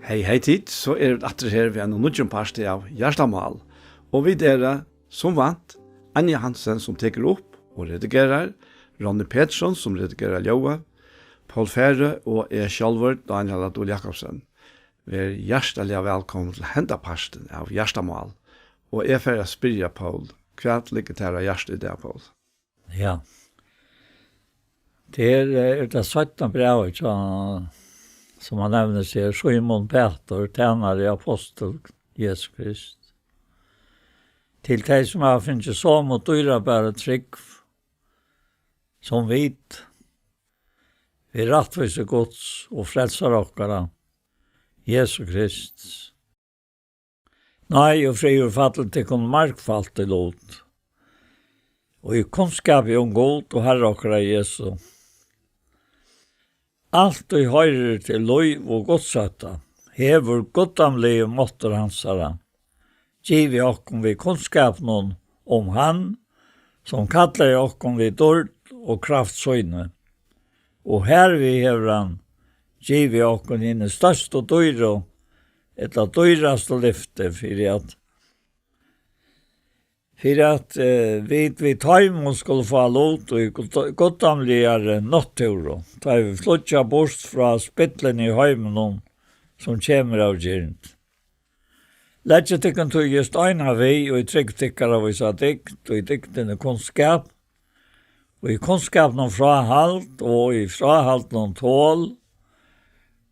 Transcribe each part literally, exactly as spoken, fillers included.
Hey, hey tit, so eru vit aftur her við einum nýggjum parti av Hjartamál. Og vit eru, sum vant, Anja Hansen, sum tekur upp og redigerar, Ronny Petersson, sum redigerar ljóðið, Poul Færø og eg sjálvur, Dánjal á Dul Jakobsen. Ver hjartaliga vælkomin til henda partin av Hjartamál. Og eg fari at spyrja Poul, hvat liggur tær á hjarta í dag, Poul? Ja. Tað er, eh, er tað sætta brævið, hjá, sum hann nevnir seg, Símun Pætur, tænari, apostul Jesu Krist. Til tey, sum hava fingið somu dýrabæru trúgv sum vit, við rættvísi Guds og frelsara okkara, Jesu Krist. Nei, og friður falli tykkum margfalt í lut, og í kunnskapi um Gud og Harra okkara Jesu. Alt, ið hoyrir til lív og gudsótta, hevur guddamligi máttur hansara givið okkum við kunnskapinum um hann, sum kallaði okkum við dýrd og kraft síni. Og hervið hevur hann givið okkum hini størstu dýru, ella dýrastu lyfti, fyri at, fyri at, eh, vit við teimum skulu fáa lut í gud-, guddamligari náttúru, tá vit flýggja burt frá spillini í heiminum, sum kemur av girnd. Leggið tykkum tí júst eina við, og í trúgv tykkara vísa dygd, og í dygdini kunnskap, og í kunnskapinum fráhald, og í fráhaldinum tol,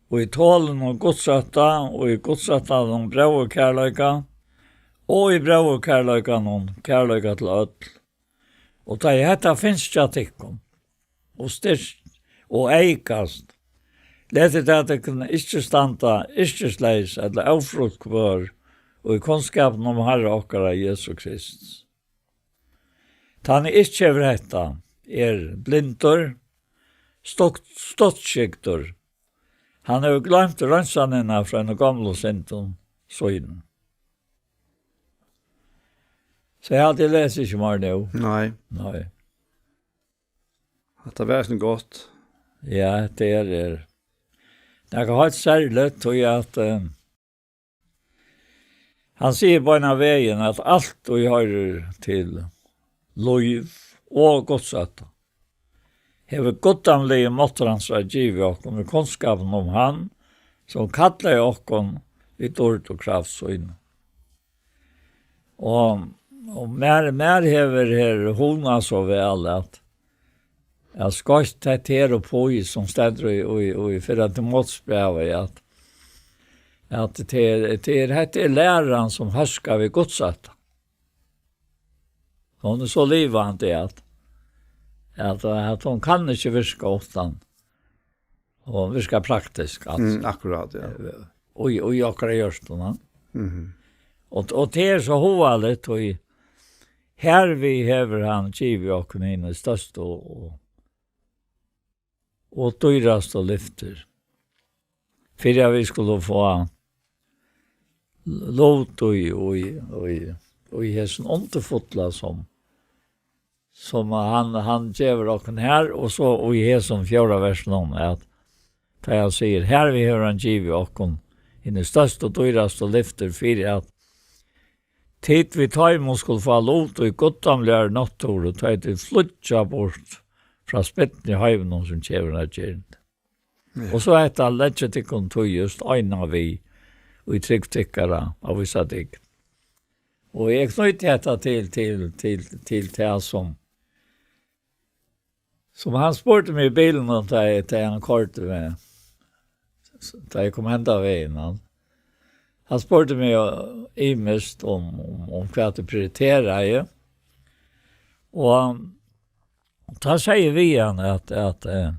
og í tolinum gudsótta, og í gudsóttanum bróðurkærleika, og í bróðurkærleikanum kærleika til øll. Og tá ið hetta finst hjá tykkum, og styrkt, og eykast, letið tað tykkum ikki standa yrkisleys ella ófruktvør í kunnskapinum um Harra okkara Jesu Krist. Tann ið ikki hevur hetta, er blindur, stutt-, stuttskygdur. Hann hevur gloymt reinsanina frá hinum gomlu syndum sínum. So eg haldi, eg lesi ikki meir nú. Nei. Nei. Hatta var eisini gott. Ja, tað er, er. Nakað heilt serligt, tí at, eh, hann sigur beinan vegin, at alt, ið hoyrir til lív og gudsótta, hevur guddamligi máttur hansara givið okkum við kunnskapinum um hann, sum kallaði okkum við dýrd og kraft síni. Og, og mær, mær hevur her hugnað so væl, at, at skoytt hetta her upp í, sum stendur í, í, í fyrra Timoteusbrævi, at, at tað er, tað er, hetta er læran, sum hóskar við gudsótta. Hon er so livandi, at, at, at hon kann ikki virka uttan. Og virka praktiskt, at, mm, akkurát, ja. Eh, og, og í okkara hjørtum, ja. Mhm. Og, og tað er so hugaligt, og í, hervið hevur hann givið okkum hini størstu og, og dýrastu lyftir, fyri at vit skulu fáa lut í, í, í, í hesum undurfulla, sum, sum hann, hann gevur okkum her, og so í hesum fjórða versinum, at tá hann sigur, hervið hevur hann givið okkum hini størstu og dýrastu lyftir, fyri at tit við teimum skulu fáa lut í guddamligari náttúru, tá tit flýggja burt frá spillini í heiminum, sum kemur av girnd. Ja. Og so hetta, leggið tykkum tí júst eina við, og í trúgv tykkara, at vísa dygd. Og eg knýti hetta til, til, til, til tað sum, sum hann spurdi meg í bilinum, tá eg, tá hann koyrdi meg, tá eg kom henda vegin, hann, hann spurdi meg, eh, ymiskt um, um, um hvat eg prioriteraði. Og tá segði eg við hann at, at, eh,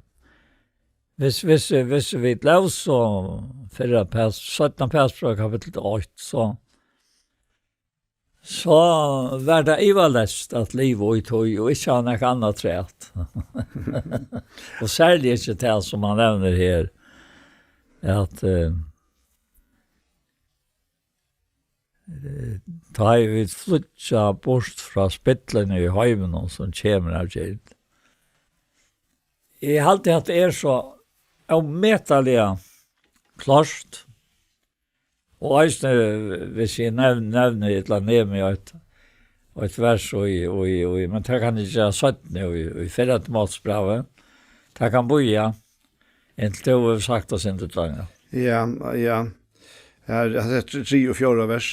hvis, hvis, hvis vit lesa fyrra Pætur, seinna Pætursbræv, kapittul eitt, so, so var tað ivaleyst at liva í tí, og ikki hava nakað annað afturat. Og serliga ikki tað sum hann nevnir her, at, eh, eh, tá ið vit flýggja burt frá spillini í heiminum, sum kemur av girnd. Eg haldi, at tað er so ómetaliga klárt, Og eisini, hvis eg nevn-, nevni ella nevni eitt, eitt vers, og, og, og, men tað kann eg gera seinni, og, og fyrra Timoteusbrævi, tað kann bíða, inntil tú hevur sagt tað, Sindri Daniel. Ja, ja. Her, her er tre og fjórða vers.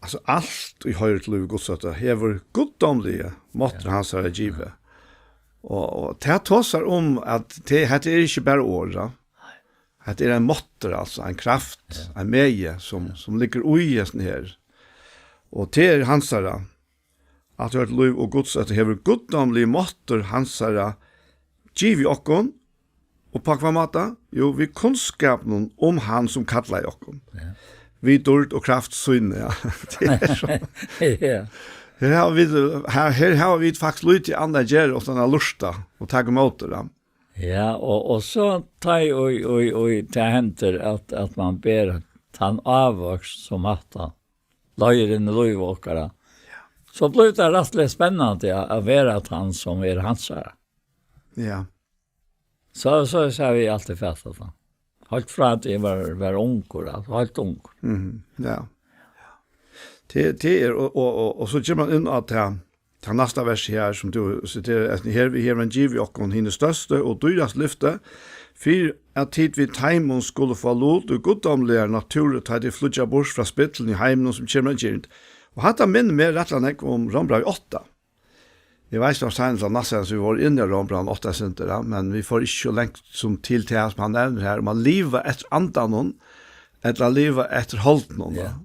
Altso, alt ið hoyrir til lív og gudsótta hevur guddómliga máttur hansara givið. Og, og tað tosar um, at tað, hetta er ikki bara orð, ja. Hetta er ein máttur, altso, ein kraft, ein megi, sum, sum liggur í hesum her. Og tað er hansara, at hoyrir til lív og gudsótta hevur guddómliga máttur hansara givið okkum, og á hvønn máta? Jú, við kunnskapinum um hann, sum kallaði okkum. Ja. Við dýrd og kraft síni, ja. Tað er so. Ja. Her hava vit, her, her hava vit faktiskt lítið annað at gera uttan at lurta og taka ímóti, ja. Ja, og, og so tá ið, ið, ið, ið tað hendir, at, at man ber tann ávøkst, sum hatta leiðir inn í lív okkara, so blívur tað rættiliga spennandi at, at vera tann, sum er hansara. Ja. So, so, so havi eg altíð fattað tað. Heilt frá at eg var, var ungur, altso, heilt ungur. Mhm, ja. Tað, tað er, og, og, og, og so kemur man inn á tað, tað næsta vers her, sum tú siterar, at her, her man givið okkum hini størstu og dýrastu lyfti, fyri at tit við teimum skulu fáa lut í guddómligari náttúru, tá tit flýggja burt frá spillinum í heiminum, sum kemur av girnd. Og hatta minnir meg rættiliga nógv um Rómbrævið átta. Eg veit, tað var seinast, at næstan, so vit vóru inni á Rómbrævið átta sindur, ja, men vit fóru ikki so langt sum til tað, sum hann nevnir her, um at liva eftir andanum, ella liva eftir holdinum, ja. Ja.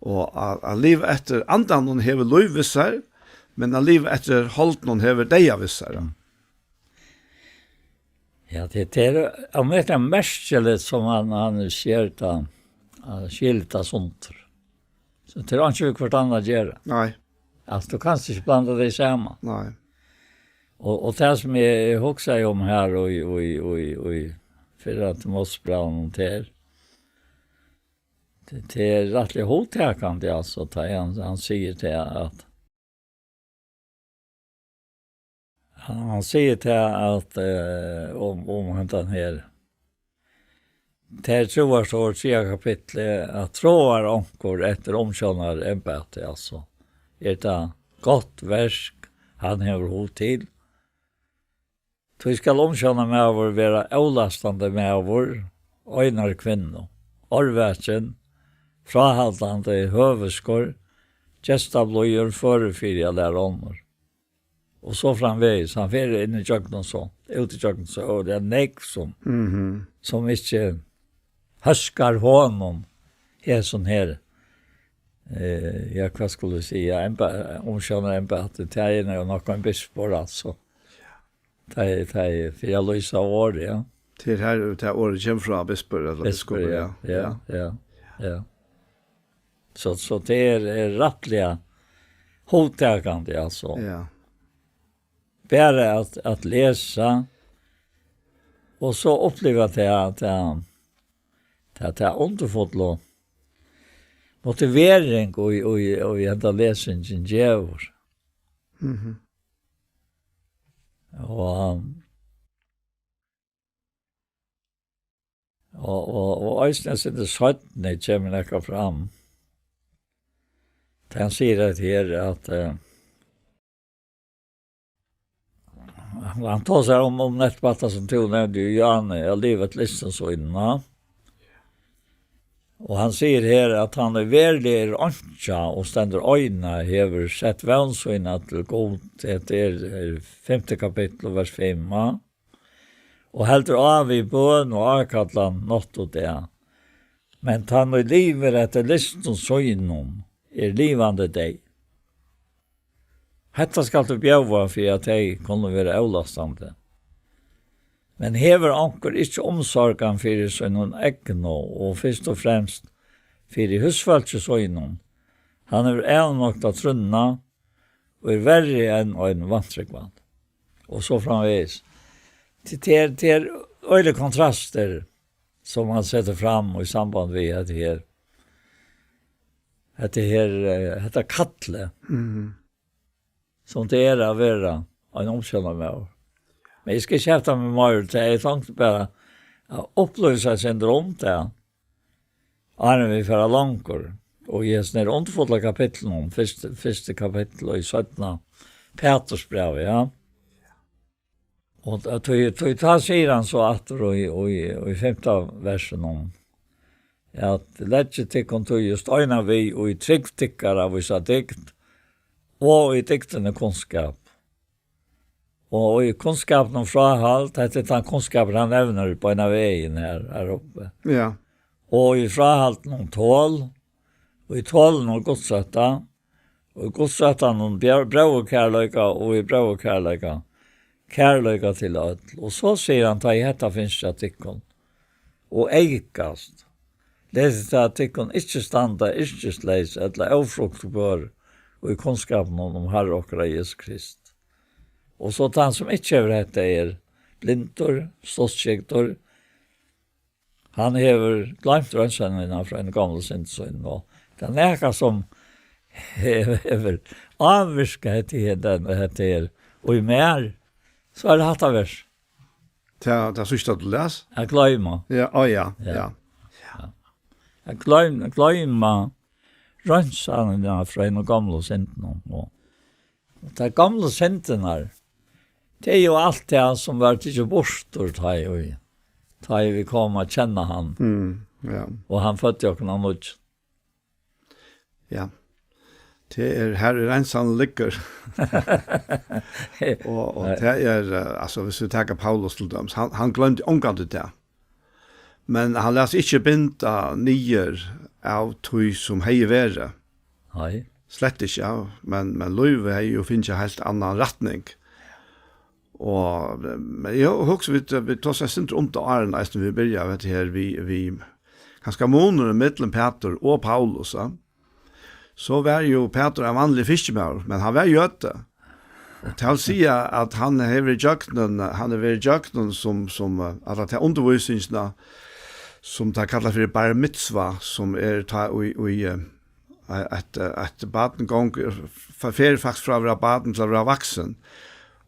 Og at, at liva eftir andanum hevur lív við sær, men at liva eftir holdinum hevur deyða við sær, ja. Mm. Ja, tað, tað er, um tað er merkiligt, sum hann, hann sker tað, hann sker tað sundur. So tað er ikki við hvørt annað at gera. Nei. Altso, tú kanst ikki blanda tey saman. Nei. Og, og tað sum eg, eg hugsaði um her, og, og, og, og, fyri at Mosebrævinum, tað er, tað, tað er rættiliga hugtakandi, altso, tá hann, hann sigur tað, at Hann, hann sigur tað at, eh, um, um hendan her. Tað er trúarsorð, triðja kapitli, at tráar onkur eftir umsjónarembæti, altso. Er tað gott verk, hann hevur hug til? Tí skal umsjónarmaður vera ólastandi maður, einari kvinnu, árvakin, fráhaldandi, høviskur, gestablíður, førur fyri at læra onnur. Og so framvegis. Hann fer inn í gjøgnum so, út í gjøgnum so, og tað er nógv sum, Mhm. sum ikki hóskar honum, hesum her, eh, ja, hvat skulu vit siga, emba-, umsjónarembæti, tað er nú nokk ein bispur, altso. Tað er, tað er, fyri at lýsa orðið, ja. Tað er her, tað orðið kemur frá, bispur, ella Bispur, biskupur, ja, ja, ja, ja, ja. So, so tað er, er rættiliga hugtakandi, altso. Ja. Bara at, at lesa, og so uppliva tað, at tað, tað, tað undurfullu motivering, og, og, og henda lesingin gevur. Mhm. Og, og, og, og eisini, eg synist, seinni kemur nakað fram. Tá hann sigur at her, at, eh, hann, hann tosar um, um nettopp hatta sum tú nevndi, Johanne, at liva eftir lystum sínum, ja. Og hann sigur her, at hann ið veruliga er einkja og stendur eina, hevur sett vón sína til Gud. Hetta er, er fimta kapittul, vers fimm, ja. Og heldur á við bøn og ákallan nátt og dag. Men tann, ið livir eftir lystum sínum, er livandi deyð. Hetta skalt tú bjóða, fyri at tey kunnu vera avlastandi. Men hevur onkur ikki umsorgan fyri sínum egnu, og fyrst og fremst fyri húsfólki sínum, hann hevur avnoktað trúnna, og er verri enn ein vantrúgvan. Og so framvegis. Tað, tað er, tað er øgiligar kontrastir, sum hann setir fram í samband við hetta her. Hetta her, eh, hetta kallið, Mhm. sum tað er at vera ein umsjónarmaður. Men eg skal ikki hefta meg meir, tað er tonkt bara at upplýsa eitt sindur um tað. Áðrenn vit fara longur, og í hesum her undurfulla kapitlinum, fyrst, fyrsti kapittul og í seinna Pætursbrævi, ja. Og tá, tá, tá, tá sigur hann so aftur í, í, í fimta versinum, at leggið tykkum tí í steinar við, og í trúgv tykkara vísa dygd, og í dygdini kunnskap. Og í kunnskapinum fráhald, hetta er tann kunnskapur, hann nevnir beinanvegin her, her uppi. Ja. Og í fráhaldinum tol, og í tolinum gudsótta, og í gudsóttanum bjør-, bróðurkærleika, og í bróðurkærleika, kærleika til øll. Og so sigur hann, tá ið hetta finst hjá tykkum, og eykast, latið tað tykkum ikki standa yrkisleys ella ófruktbør í kunnskapinum um Harra okkara Jesu Krist. Og so tann, sum ikki hevur hetta, er blindur, stuttskeygdur. Hann hevur gloymt reinsanina frá einum gomlum syndi sínum, og tað er nakað, sum hevur ávirkað hetta her, den, hetta her, og í mær, so er tað hatta vers. Tað, tað síðsta, tú las? At gloyma. Ja, á, ja, ja. Ja. At gloym-, gloyma reinsanina frá einum gomlum syndum, og Og tær gomlu syndirnar, tað er jú alt tað, sum var tikið burtur, tá ið, tá ið vit komu at kenna hann. Mm, ja. Og hann føddi okkum av nýggjum. Ja. Tað er, har er reinsan liggur. Og, og tað er, eh, altso, viss vit taka Paulus til dømis, hann, hann gloymdi ongantíð tað. Men hann læt seg ikki binda niður av tí, sum hevði verið. Nei. Slett ikki, ja. Men, men lívið hevði jú fingið heilt annan rætning. Og, men eg hugsi, vit, vit tosa eitt sindur um tað áðrenn, eisini vit byrja, veit her, við, við, kanska munurin millum Pætur og Paulus, ja. So var jú Pætur ein vanligur fiskimaður, men hann var jødi. Og tað vil siga, at hann hevur verið gjøgnum, hann hevur verið gjøgnum sum, sum, eh, at tað er undirvísingina, sum tað kallar fyri bar mitzvah, sum er tá í, í, eh, at, at barn gongur, fer, fer faktiskt frá at vera barn til at vera vaksin.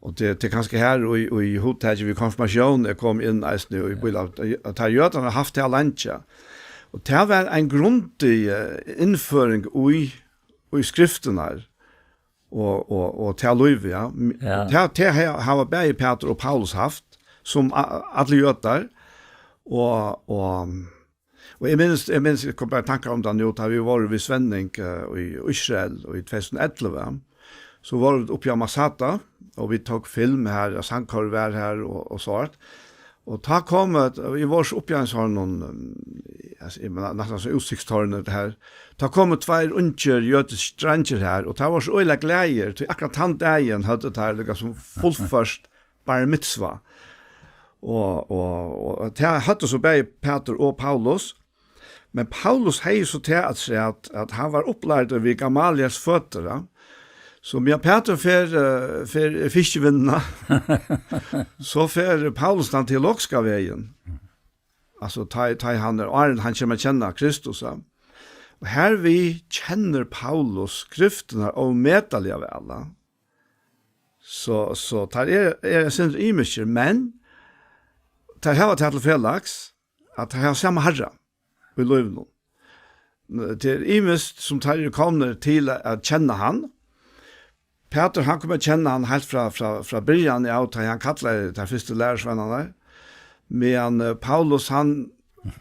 Og tað, tað er kanska her, í, í hugtakið við konfirmatión er komið inn eisini í bílæt, at tað jødarnir hava havt tað leingi. Og tað var ein grundig, eh, innføring í, í skriftirnar og, og, og tað lívið, ja. Ja. Tað, tað ha-, hava bæði Pætur og Paulus havt, sum a-, allir jødar. Og, og, og eg minnist, eg minnist, eg kom bara í tankar um tað nú, tá vit vóru við Svenning, eh, í Ísrael í tvey túsund og ellivu, so vóru vit uppi á Masada, og vit tóku film har, og sangkór var har, og, og so. Og tá kom, eh, vit vóru so uppi á ein sånn, um, altso, eg meini, næstan sum útsiktstårn, tað her. Tá komu tveir ungir jødiskir dreingir her, og teir vóru so øgiliga glaðir, tí akkurát tann dagin høvdu teir líkasum fullført bar mitzvah. Og, og, og tað høvdu so bæði Pætur og Paulus, men Paulus hevði so tað at siga, at, at hann var upplærdur við Gamaliels føtur, ja. So meðan Pætur fer, eh, fer fiskivinnuna, so fer Paulus tann teologiska vegin. Altso, tá, tá hann er, áðrenn hann kemur at kenna Kristus, ja. Og hervið kennir Paulus skriftirnar ómetaliga væl, ja. So, so tær eru, eru eitt sindur ymiskar, men tær hava tað til felags, at tær hava sama Harra í lívinum. Tað er ymiskt, sum tær eru komnir til at, at kenna hann. Pætur, hann kom at kenna hann heilt frá, frá, frá byrjan av, tá hann kallaði tær fyrstu lærisveinarnar. Meðan, eh, Paulus, hann,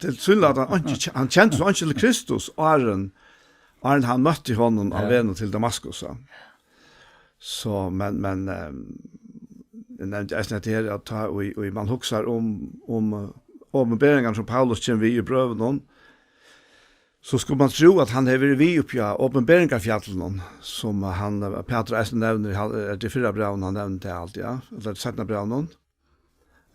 tilsynelatandi, hann ikki, hann kendi so einki til Kristus, áðrenn, áðrenn hann møtti honum á vegnum til Damaskus, ja. So, men, men, ehm, eg nevndi eisini hetta her, at tá, og, og man hugsar um, um, eh, opinberingarnar, sum Paulus kemur við í brøvunum, so skuldi man trúð, at hann hevði verið við uppi á Opinberingarfjallinum, sum hann, eh, Pætur eisini nevnir, hann, er tað fyrra brævinum hann nevnir tað alt, ja? Ella er tað seinna brævinum?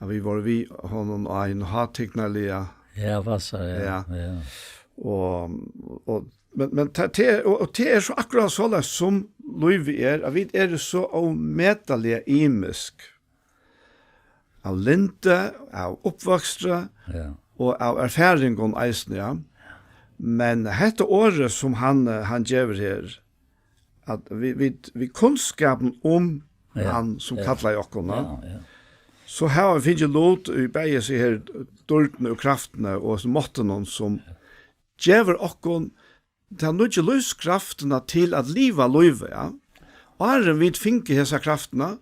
At vit vóru við honum á ein hátignarliga. Ja, passar, ja. Ja. Ja. Og, og, men, men ta-, te-, og, og tað er so akkurát soleiðis, sum lívið er, at vit eru so ómetaliga ymisk. Av lyndi, av uppvøkstri, ja, og av erfaringum eisini, ja. Men hetta orðið, sum hann, eh, hann gevur her, at vit, vit, við kunnskapin um, ja, hann, sum, ja, kallaði okkum, ja, ja, ja, so hava vit fingið lut í bæði hesi her dýrdini og kraftini og hesum máttinum, sum, ja, gevur okkum ta nýggju lívskraftina til at liva lívið, ja. Áðrenn vit fingu hesa kraftina,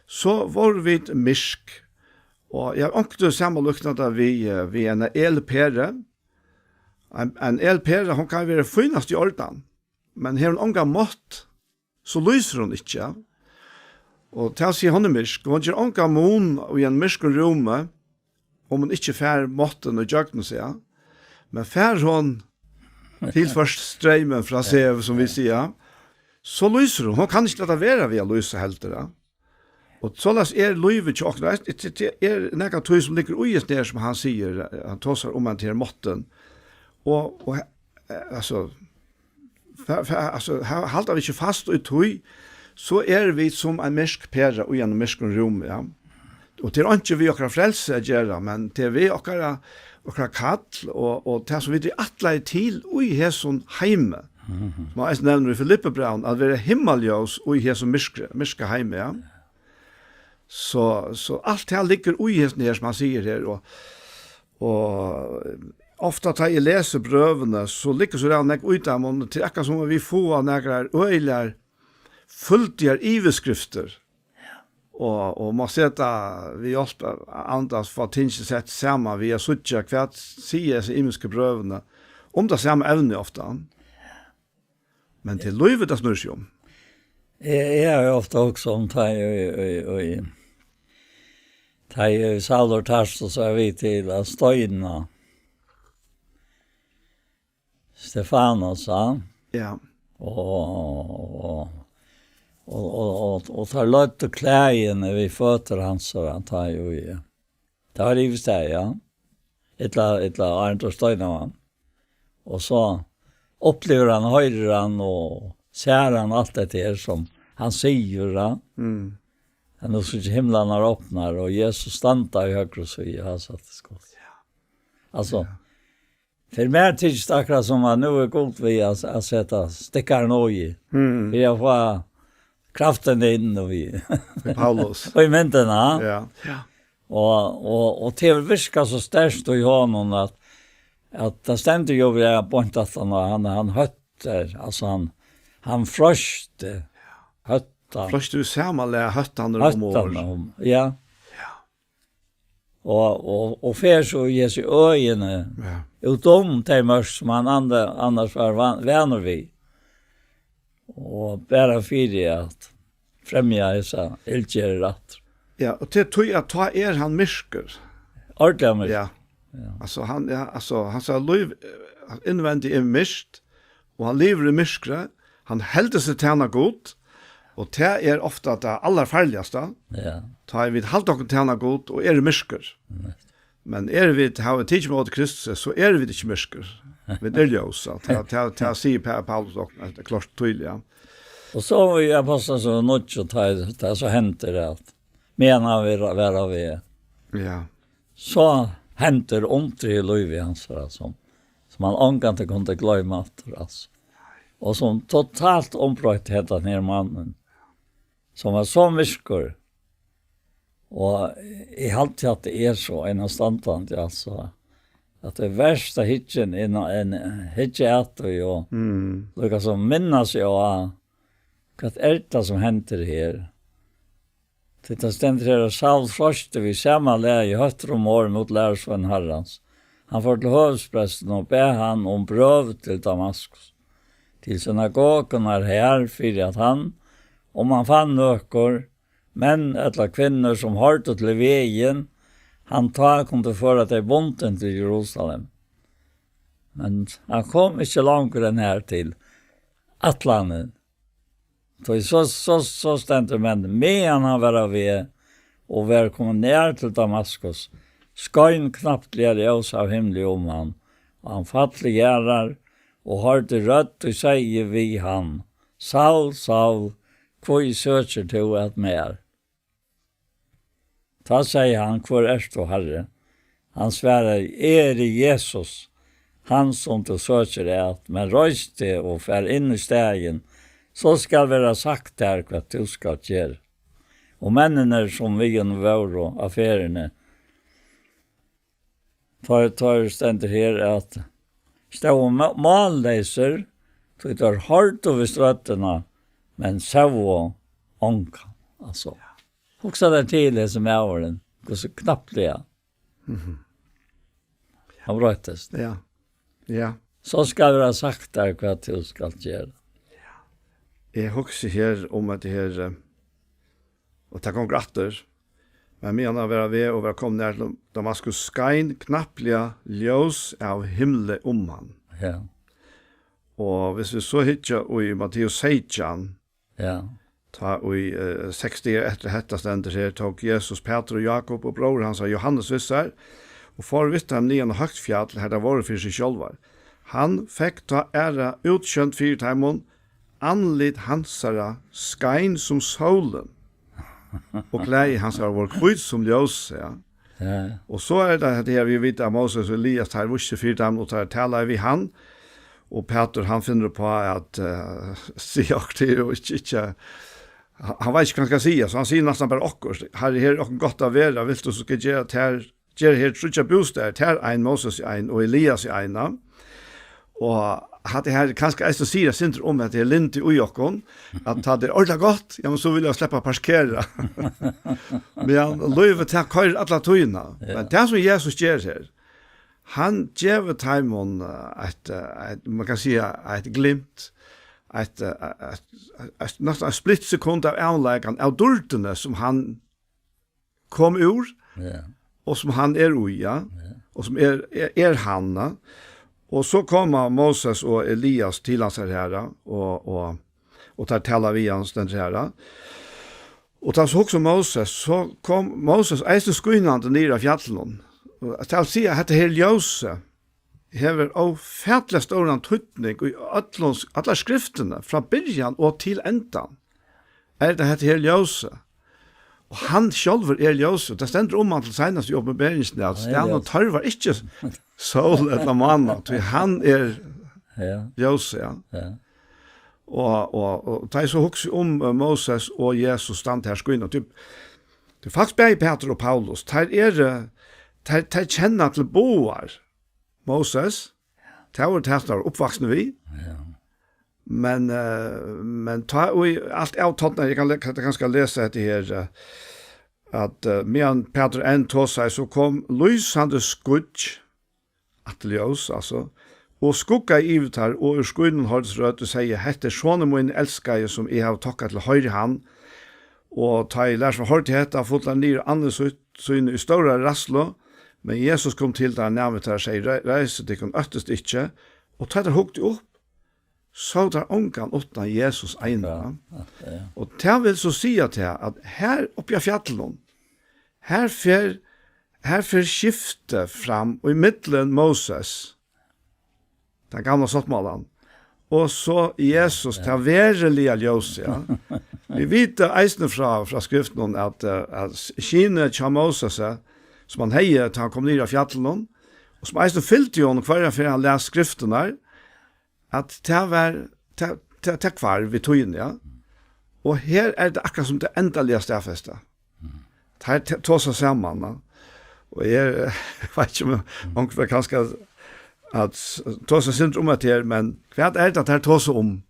so vóru vit myrk. Og eg havi onkuntíð samanlíknað tað við, eh, við eina elperu. Ein, ein elpera, hon kann vera fínast í ordan, men hevur hon ongan mátt, so lýsir hon ikki, ja. Og tað vil siga, hon er myrk, og hon ger ongan mun í einum myrkum rúmi, um hon ikki fær máttin ígjøgnum seg, ja. Men fær hon tilført streymin frá seg, sum vit siga, so lýsir hon. Hon kann ikki lata vera við at lýsa heldur, ja. Og soleiðis er lívið hjá okkum. Tað er, tað, tað er nakað tí sum liggur í hesum her, sum hann sigur, hann tosar um, at her máttin. Og, og, eh, altso, fa-, fa-, altso, ha-, halda vit ikki fast í tí, so eru vit sum ein myrk pera í einum myrkum rúmi, ja. Og tað er einki við okkara frelsi at gera, men tað er við okkara, okkara kall, og, og tað sum vit eru ætlaðir til í hesum heimi. Mhm. Sum hann eisini nevnir í Filippibrævinum, at vera himmaljós í hesum myrkri, myrka heimi, ja. So, so alt tað liggur í hesum her, sum hann sigur her, og, og ofta tá eg lesi brøvini, so liggur so ræðuliga nógv í teimum, og tað er akkurát sum at vit fáa nakrar øgiligar fyldigar yvirskriftir, og, og má seta við hjálp av andans fá tingini sett saman við at síggja, hvat siga hesi ymisku brøvini um tað sama evni ofta. Men tað er lívið, tað snýr seg um. Eg, eg havi ofta hugsað um, tá eg, eg, eg, tá eg Saul av Tarsus, so er við til at steina Stefanus, ja. Ja. Og, og, og, og, og, og teir løgdu klæðini við føtur hansara, tá eg, ja. Tað var yvist tað, ja. Ella, ella áðrenn teir steinaðu hann. Og so upplivir hann, hoyrir hann og sær hann alt hetta her sum hann sigur, ja. Mm. Hann hevur sæð himlarnar opnar, og Jesus standa í høgru síðu, ja, so at tað skal. Ja. Altso, ja. Fyri mær tykist akkurát sum at nú er Gud við at, at seta stikkarnar í. Mm. Fyri at fáa kraftina inn í Paulus. Og í myndina. Ja. Ja. Og, og, og til at virka so sterkt í honum at, at tað stendur jú við at beint at hann, hann, hann hóttar, altso hann, hann froysti, hóttar. Froysti við sama lag, hóttar hann um orð. Hóttar hann um, ja. Ja. Og, og, og fer so í hesi øðini, ja, út um tey mørk sum hann anda-, annars var van-, vanur við. Og bara fyri at fremja hesa illgerðir aftur. Ja, og til tí at tá er hann myrkur. Ordiliga myrkur. Ja. Ja. Altso, hann, ja, altso, hansara lív, eh, innvendigt er myrkt, og hann livir í myrkri, hann heldur seg tæna Gud, og tað er ofta tað allarfarligasta. Ja. Tá ið vit halda okkum tæna Gud og eru myrkur. Nettupp. Men eru vit, hava vit tikið ímóti Kristus, so eru vit ikki myrkur. Vit eru ljós, ja. Tað, tað, tað sigur Pa-, Paulus okkum, eh, klárt og týðiliga. Og so í Ápostlasøgu níggju, tá, tá so hendir at, meðan hann var, var á veg. Ja. So hendir undur í lívi hansara, sum, sum hann ongantíð kundi gloyma aftur, altso. Og sum totalt umbroytti hendan her mannin, sum var so myrkur. Og eg haldi, at tað er so einastandandi, altso, at tað er verst at hyggja inn, inn, hyggja at og, mm, líka sum minna seg á, hvat er tað, sum hendir her? Tí tað stendur her, at Saul froysti við sama lagi hóttur um orð móti lærisveinum Harrans. Hann fór til høvuðsprestin og bað hann um brøv til Damaskus, til synagogurnar har, fyri at hann, um hann fann nøkur menn ella kvinnur, sum hoyrdu til vegin, hann tá kundi føra tey bundin til Jerusalem. Men hann kom ikki longur enn har til ætlanin. Tí so, so, so stendur, men meðan hann var á veg og var komin nær til Damaskus, skein knappliga ljós av himli um hann, og hann fall til jarðar og hoyrdi rødd, ið segði við hann: Saul, Saul, hví søkir tú at mær? Tá segði hann: Hvør ert tú, Harri? Hann svaraði: Eg eri Jesus, hann, sum tú søkir at, men reis teg og far inn í staðin, so skal verða sagt tær, hvat tú skalt gera. Og menninir, sum við honum vóru á ferðini, teir, teir stendur her, at stóðu má-, málleysir, tí teir hoyrdu við røddina, men sóu ongan. Altso, hugsa tær til, hesin maðurin, hvussu knappliga Mhm. hann broyttist. Ja. Ja. So skal vera sagt tær, hvat tú skalt gera. Eg hugsi her um at her, eh, og tað gongur aftur, men meðan hann var á veg og var komin nær til Damaskus, skein knappliga ljós av himli um hann. Ja. Og hvis vit so hyggja í Matteus seytjan, Ja. tá í, eh, seks dagar eftir hetta stendur her, tók Jesus Pætur og Jákup og bróður hansara Jóhannes við sær, og fór við teimum niðan á høgt fjall, har teir vóru fyri seg sjálvar. Hann fekk tá aðra útsjónd fyri teimum, andlit hansara skein sum sólin, og klæði hansara vóru hvít sum ljós, ja. Ja. Og so er tað hetta her, vit vita, at Moses og Elias, teir vístu fyri teimum, og teir talaðu við hann, og Pætur, hann finnur upp á at, eh, siga okkurt her, og ikki, ikki, hann, hann veit ikki, hvat hann skal siga, so hann sigur næstan bara okkurt. "Harri, her er okkum gott at vera, vilt tú so skal gera tær, gera her tríggjar bústaðir, tær ein, Moses í ein, og Elias í eina." Og hatta her kanska eisini sigur eitt sindur um, at tað er lyndi í okkum, at tá tað er ordiliga gott, ja, men so vilja sleppa at parkera. Men lívið, tað koyrir alla tíðina. Ja. Men tað, sum Jesus ger her, hann gevur teimum, eh, eitt, eh, eitt, man kann siga, eitt glimt, eitt, eh, eitt, eitt, næstan eitt splitt sekund av avleikan av dýrdini, sum hann kom úr, Ja. og sum hann er í, ja, Ja. og sum er, er, er hann, ja. Og so koma Moses og Elias til hansara, ja, og, og, og teir tala við hann, stendur her, ja. Og tá so hugsar Moses, so kom Moses eisini skínandi niður av fjallinum. Og tað vil siga, at hetta her ljósið, hevur ófatiliga stóran týdning í øllum, allar skriftirnar, frá byrjan og til endan, er tað hetta her ljósið. Og hann sjálvur er ljósið. Tað stendur um hann til seinast í Opinberingini, at Hann er stjørnan ljós. tørvar ikki sól ella mána, tí hann er Ja. ljósið, ja. Ja. Og, og, og tá eg so hugsi um, eh, Moses og Jesus standa her skína, tí, tí faktiskt bæði Pætur og Paulus, teir eru, teir, teir kenna til báðar Moses, tað var tað, sum teir vóru uppvaksin við. Ja. Men, eh, men tá og í alt avtotna, eg kann le-, kann kanska lesa hetta her, eh, at, eh, meðan Pætur enn tosaði, so kom lýsandi skýggj, aftur ljós, altso, og skuggaði yvir teir, og úr skýnum hoyrdist rødd og segði: "Hetta er sonur mín elskaði, sum eg havi tokka til, hoyrið hann." Og tá ið lærisveinarnir hoyrdu hetta, fullu teir niður á andlit sítt, síni í stóra ræðslu, men Jesus kom til teir, næmi teir, segði: "Re-, reisið tykkum, óttist ikki." Og tá teir hugdu upp, sóu teir ongan uttan Jesus eina. Ja, ja, ja. Og tað vil so siga tað, at her uppi á fjallinum, her fer, her fer skifti fram í millum Moses, tann gamla sáttmálan, og so Jesus, Ja. tað veruliga ljósið, ja. Vit vita eisini frá, frá skriftunum at, eh, at skinið hjá Moses, eh, sum hann hevði, tá hann kom niður á fjallinum, og sum eisini fylgdi honum hvørja ferð hann las skriftirnar, at tað var, tað, tað, tað hvarv við tíðini, ja. Og her er tað akkurát sum tað endaliga staðfesta. Teir te-, tosa saman, ja. Og eg, eg veit ikki um onkur fer kanska at s-, tosa eitt sindur um hetta her, men hvat er tað, teir tosa um?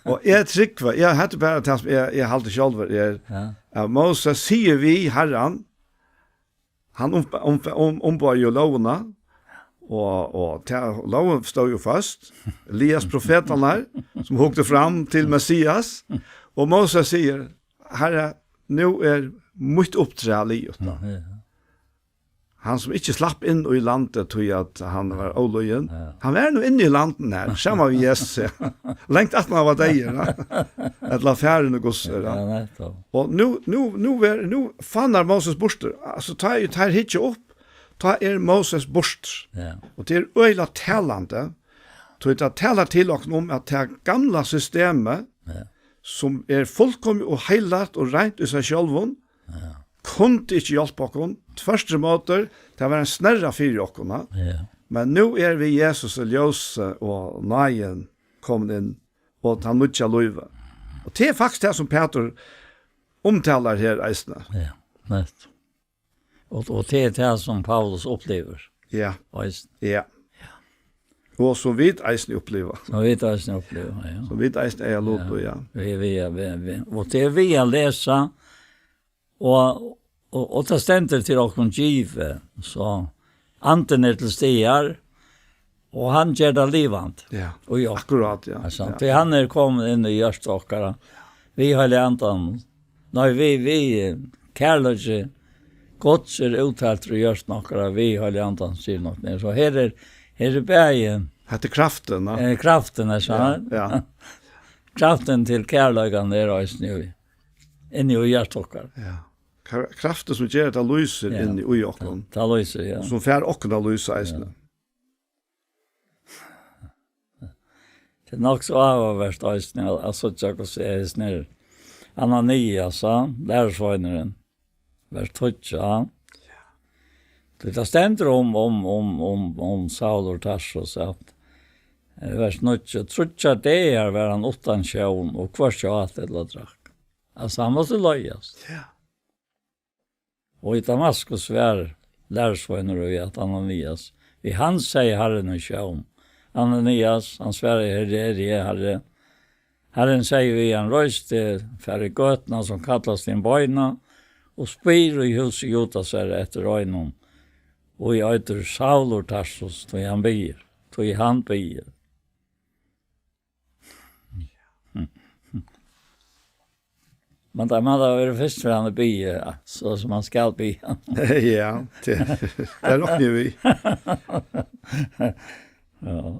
Og eg trúgvi, eg, hetta er bara tað sum eg, eg haldi sjálvur er, Ja. at Moses sigur við Harran, hann um, um, um, umboðar jú lógina, og, og tað, lógin stóð jú føst. Elias, profetarnar, sum hugdu fram til Messias, og Moses sigur: "Harri, nú er mítt uppdrag liðugt." Ja, ja. Hann sum ikki slapp inn í landið, tí at hann var ólýðin. Ja. Hann var nú inni í landinum her, saman við Jesus, ja. Langt aftan hann var deyður, ja. Ella farin í guds, ja. Ja, nettopp. Og nú, nú, nú er, nú fannar Moses burtur. Altso, tá ið teir hyggja upp, tá er Moses burtur. Ja. Og tað er øgiliga talandi. Tí tað talar til okkum um, at tað gamla systemið, Ja. sum er fullkomið og heilagt og reint í sær sjálvum, Ja. kundi ikki hjálpa okkum. Tvørturímóti, tað var ein snerra fyri okkum, ha? Ja. Men nú er við Jesus og ljósið og náðin komin inn, og tað nýggja lívið. Og tað er faktiskt tað, sum Pætur umtalar her eisini. Ja, nett. Og, og tað er tað, sum Paulus upplivir Ja. eisini. Ja. Og sum vit eisini uppliva. Sum vit eisini uppliva, ja. Sum vit eisini eiga lut í, ja. Ja. Vit, vit, vit, vit. Og tað er við at lesa, og, og, og tað stendur til okkum givið, so andin er til staðar, og hann ger tað livandi. Ja, og ja, akkurát, ja. Altso, ja. Tí hann er komin inn í hjarta okkara. Við Heilaga Andanum. Nei, við, við, eh, kærleiki Guds er úttaltur í hjørtum okkara, við Heilaga Andanum, sigur nokk. Nei, so her er, her er bæði. Hetta er kraftin, ja. Eh, kraftin, er so ja, her. Ja. Kraftin til kærleikan er eisini í, inni í hjarta okkara. Ja. Kra-, kraftin sum ger at tað lýsir ja, inni í okkum. Tað, tað lýsir, ja. Sum fær okkum at lýsa eisini. Ja. Tað er nokk so áhugavert eisini at, at síggja, hvussu er hesin her Ananias, ja, lærisveinurin, vers tíggju, ja. Tí tað stendur um, um, um, um, um Saul úr Tarsus, at, eh, vers níggju, tríggjar dagar var hann uttan sjón og hvørki át ella drakk. Altso, hann mátti leiðast. Ja. Og í Damaskus var lærisveinur í at Ananias. Við hann segði Harrin í sjón: Ananias, hann svaraði: Her eri eg, Harri. Harrin segði við hann: Reis teg, far í gøtuna, sum kallast Hin beina, og spyr í húsi Judasar eftir einum, og ið eitur Saul úr Tarsus, tí hann biður, tí hann biður. Men tað, man tað verður fyrst fyri hann at biðja, ja, so sum man skal biðja. Ja, tað, tað rokni eg við. Ja.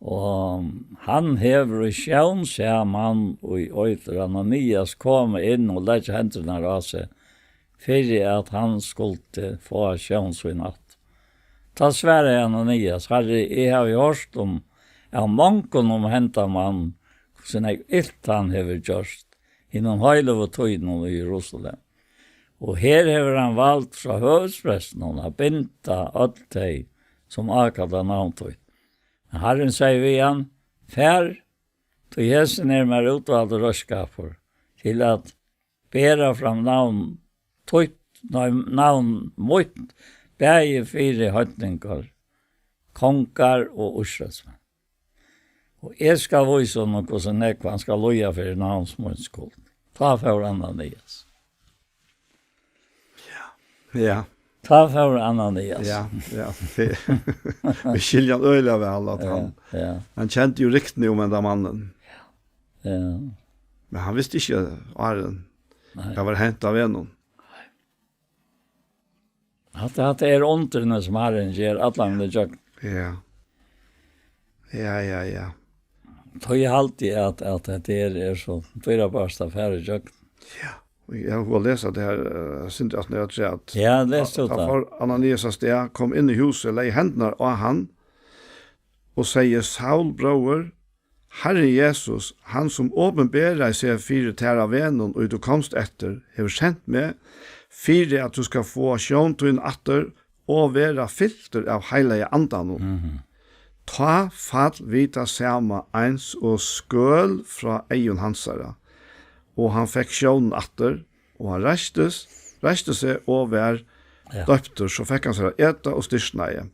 Og hann hevur í sjón sæð mann, ið eitur Ananias, koma inn og leggja hendurnar á seg, fyri at hann skuldi fáa sjón sín aftur. Tá svaraði Ananias: Harri, eg havi hoyrt um, av mongum um henda mann, hvussu nógv ilt hann hevur gjørt hinum heilagu tínum í Jerusalem. Og her hevur hann vald frá høvuðsprestinum at binda øll tey, sum ákalla navn títt. Men Harrin segði við hann: Far, tí hesin er mær útvaldur reiðskapur til at bera fram navn títt, nei, navn mítt, bæði fyri heidningar, kongar og Ísraelsmenn. Og eg skal vísa honum, hvussu nógv hann skal líða fyri navns míns skuld. Tá fór Ananias. Ja. Ja. Tá fór Ananias. Ja, ja. Vit skilja hann øgiliga væl, at ja, hann, ja, hann kendi jú ryktini um henda mannin. Ja. Men hann visti ikki, áðrenn nei, hvat var hent á vegnum. Hatta, hatta er undrini, sum Harrin ger allan vegin ígjøgnum. Ja. Ja, ja, ja. Tá eg haldi, at, at hetta her er so dýrabart at fara ígjøgnum. Ja. Og eg havi hug at lesa tað her, eh, sindur aftan á afturat. Ja, les tú tað. Tá fór Ananias av stað, kom inn í húsið, legði hendurnar á hann og segði: Saul, bróðir, Harrin Jesus, hann sum opinberaði seg fyri tær á vegnum, ið tú komst eftir, hevur sent meg, fyri at tú skal fáa sjón tína aftur og vera fyltur av Heilaga Andanum. Mhm. Tá fall við tað sama eins og skøl frá eygum hansara, og hann fekk sjónina aftur, og hann reistist, reisti seg og var ja, doyptur, so fekk hann sær at eta og styrknaði.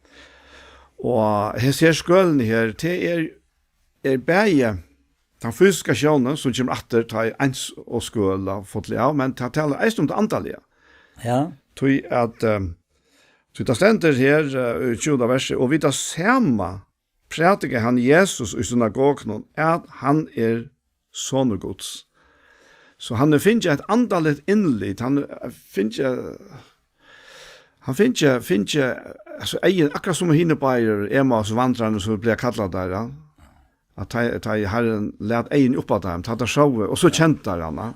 Og hesi her skølini her, tað er, er bæði tann fysiska sjónin, sum kemur aftur, tá ið eins og skøl er full av, men tað talar eisini um tað andaliga. Ja. Tí at, eh, tí tað stendur her, eh, í tjúgunda versi: Og við tað sama prædikaði hann Jesus í synagogunum, at hann er sonur Guds. So hann hevur fingið eitt andaligt innlit, hann hevur fingið, hann fingið, fingið, altso, eyguni, akkurát sum hinir báðir Emmaus-vandrararnir, sum vit plaga at kalla teir, ja. At tá, tá Harrin læt eyguni upp á teir, tá teir sóu, og so kendu teir hann, ja.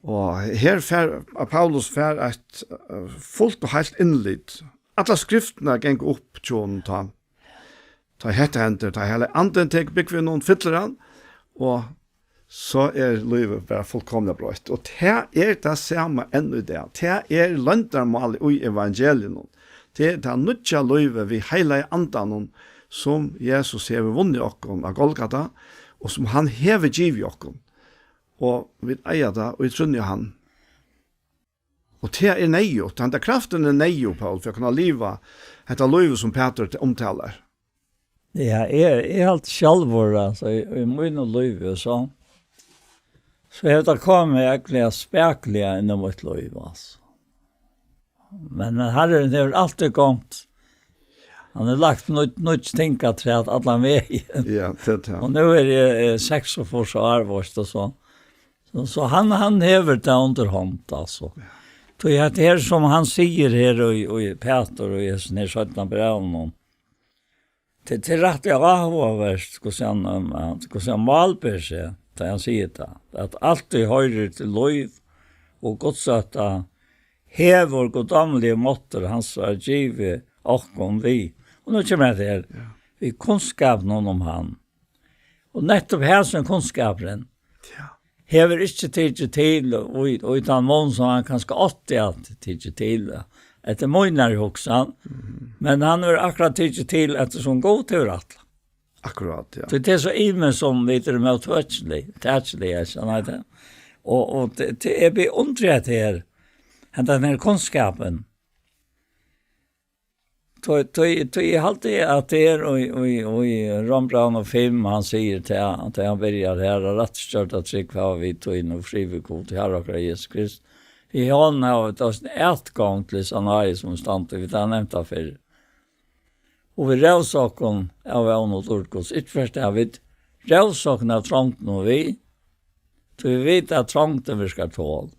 Og her fær, at Paulus fær eitt, eh, fult og heilt innlit. Allar skriftirnar ganga upp hjá honum tá. Tá hetta hendir, tá Heilagi Andin tekur búgv í honum, fyllir hann, og so er lívið bara fullkomiliga broytt. Og tað er tað sama enn í dag. Tað er loyndarmálið í evangeliinum. Tað er tað nýggja lívið við Heilaga Andanum, sum Jesus hevur vunnið okkum á Golgata, og sum hann hevur givið okkum. Og vit eiga tað í trúnni á hann. Og tað er neyðugt. Henda kraftin er neyðug, Poul, fyri at kunna liva hetta lívið, sum Pætur umtalar. Ja, eg, eg helt sjálvur, altso, í, í mínum lívi, so, so hevur tað komið ógvuliga spakuliga inn í mítt lív, altso. Men, men Harrin hevur altíð gongd. Hann hevur lagt nýggj, nýggj ting afturat allan vegin. Ja, tað er tað. Og nú eri eg, eh, seksogfýrs ár, veitst tú, so. So, so hann, hann hevur tað undir hond, altso. Ja. Tí at her, sum hann sigur her, og, og Pætur, og í hesum her seinna brævinum, tað, tað er rætt áhugavert, hvussu hann, um, um, hvussu hann málber seg, tá hann sigur tað, at altíð hoyrir til lív og gudsótta hevur guddómligi máttur hansara givið okkum við. Og nú kemur hetta her, ja, við kunnskapinum um hann. Og nettupp hesin kunnskapurin, ja, hevur ikki tikið til í, í tann mun, sum hann kanska átti at tikið til, eftir mínari hugsan. Mhm. Men hann hevur akkurát tikið til, eftir sum Gud hevur ætlað. Akkurát, ja. Tí tað er so ymiskt, sum vit eru móttøkilig, tækilig, ja, skilst tú. Og, og tað, tað er beundrandi her, hendan her kunnskapin. Tí, tí, tí eg haldi, at tað er í, í, í Rómbrævinum fimm, hann sigur til, at hann byrjar her, at rættstødd trúgv hava vit tí nú frið við Gud, Harra okkara Jesu Krist. Í honum hava vit eisini atgongd til hesa náði, sum standa, vit hava nevnt tað fyrr. Og vit revsa okkum av vón og dýrd Guds. Ikki fyrst av vit revsa okkum av trongdini og við, tí vit vita, at trongdin virkar tol.